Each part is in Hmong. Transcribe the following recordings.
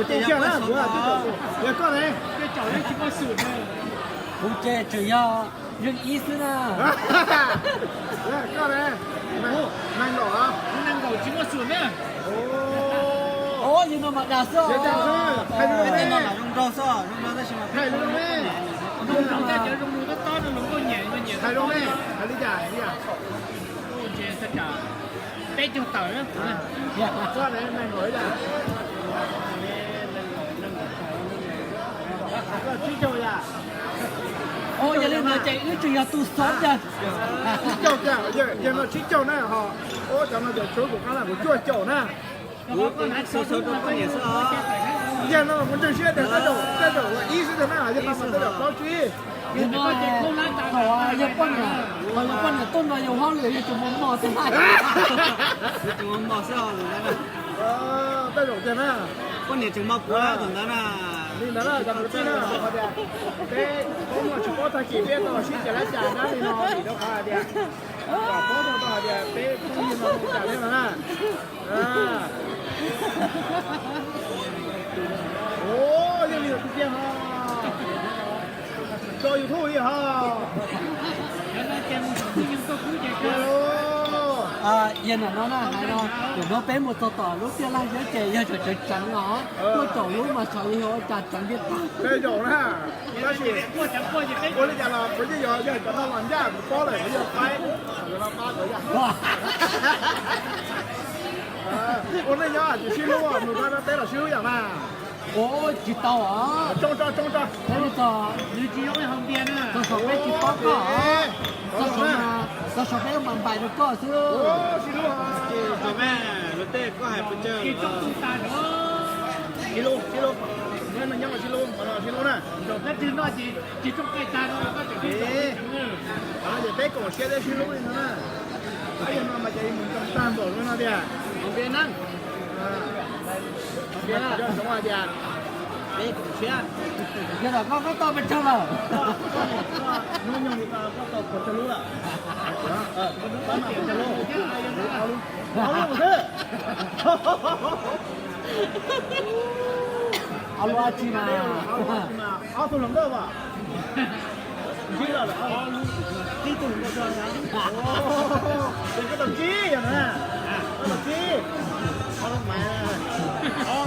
Ces yog koj na, kuv, yog koj ne. Kuv ces tseem yog yeej ib xwb na. Koj ne, nees nkaum, nees nkaum tsis muaj xum na. Ov, yog no mas dag xwb. Hais lus zoo nraug xwb, zoo nraug tab sis mas hais lus zoo nraug, zoo nraug tob tob no los nkauj nyiam, nkauj nyiam. Hais lus ne, hais li cas, hais li cas? Peb caug tawm. Koj ne, nees nkaum ib yam. Koj tsib caug yam. Ov, yog li ntawd ces wb tseem yog tus xov yog. Tsib caug, yog no tsib caug na ho. Ov, cov no cov tshuav kuv qab na kuv cuaj caum na. Yog no kuv ntseeg siab tias tej zaum, tej zaum ua ib xwb tiag na, yog no mas tej zaum plaub tsib. Yog no, thaum yog poj niam, thaum yog poj niam tuaj nrog yus hauj lwm yus tseem mos mos tiag na. Yus tseem mos mos xwb os. Tej zaum tiag na. Poj niam tseem mos kuv thaum ntawd na. Li ntawd na, cov kwv tij na, qhov tias peb paub muaj tsis paub tag kis peb tau sib ceg lab cas dab li no vim rau qhov hais tias kom paub tau hais tias peb phooj ywg no li cas thiab no na. Ov, yeej li tus tiag ho. Tso YouTube li ho. Yog no na hais no, tus no peb mus txog tom lub tiaj laj yab ces yog cov tseev tseev os, tuaj caum lub mas xyov yog ua cas tseev tiag tag. Tej zaum na, tab sis ua li cas los kuv yeej yog, yog cov no los ncaj kuv paub lawm, kuv yog qaib, kuv no pab kuv yog. Ua neej nyob tsis sib hlub, mus rau teb los sib hlub yam na. Ov, tsis tau os. Tsoo tso, tsoo tso. Nws tsis zoo li hauv npias na. Txog saum peb tsis paub koj, txog saum peb mam npais rau koj xwb. Sib hlub, luag tej koj hais pes tsawg. Sib hlub, sib hlub. Nyob no nyob sib hlub, sib hlub na. Tsis zoo qaij tag no. Ces peb koom siab thiab sib hlub li no na. Yog no mas ces mus tag npaum no tiag. Hauv npias na. Hauv npias na, hais tias peb koom siab. Yog los koj, koj tau pes tsawg lawm? Hnub nyoog li koj tau puas tsawg lub lawm? Ob lub xwb. Ob lub dab tsi mas? Ob tug hluas nkauj as? Ntsib lawm, tib tug hluas nkauj. Ces koj tau tsib yog na? Koj tau tsib. Ob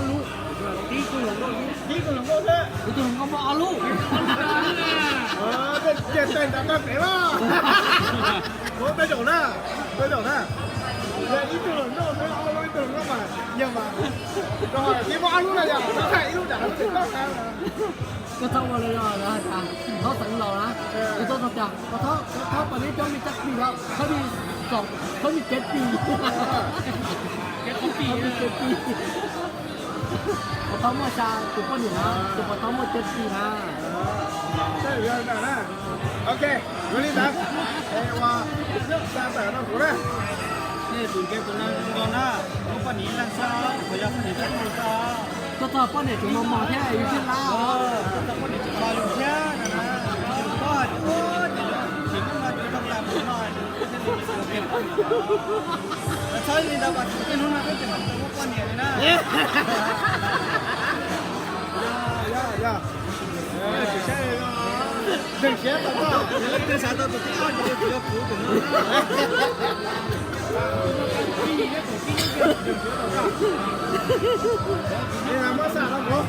lub, tib tug hluas nkauj, tib tug hluas nkauj xwb. Tib tug hluas nkauj muaj ob lub. Tej ntawd tag pem los. Kuv tej zaum na, tej zaum na. Yog ib tug hluas nkauj xwb, ob lub, ib tug hluas nkauj mas yog mas. Rau qhov tib muaj ob lub na yog, thaij ib lub dam lub tsis tau. Koj txhob ua li os, thaub xeev laus na. Koj txhob tias, koj txhob, koj txhob pom li cov me cab pis los, txhob li, txhob li cev pis. Txhob li cev pis. Puas tau muaj xya tus poj niam na, tus puas tau muaj cev pis na. Ok, ua li ntawd. Es ua, xa tawm rau kuv na. Nej tus nkev tus neeg zoo nkaus na, muab poj niam ib leeg xwb, thaum yog poj niam txaj muag xwb. Tuaj txog poj niam tseem mos mos thiab yus thiaj lab os. Tuaj txog poj niam tseem mos yus thiab na. Koj tsis muaj ces tsis muaj no, tsis zoo tas mus no. Txhob li ntawd kom txog hnub no peb tseem tsis muaj poj niam li na. Yog, yog. Ntseeg siab tau koj, leej twg xav tau tus thib ob ces yog kuv tus no. Li no muab xa rau kuv.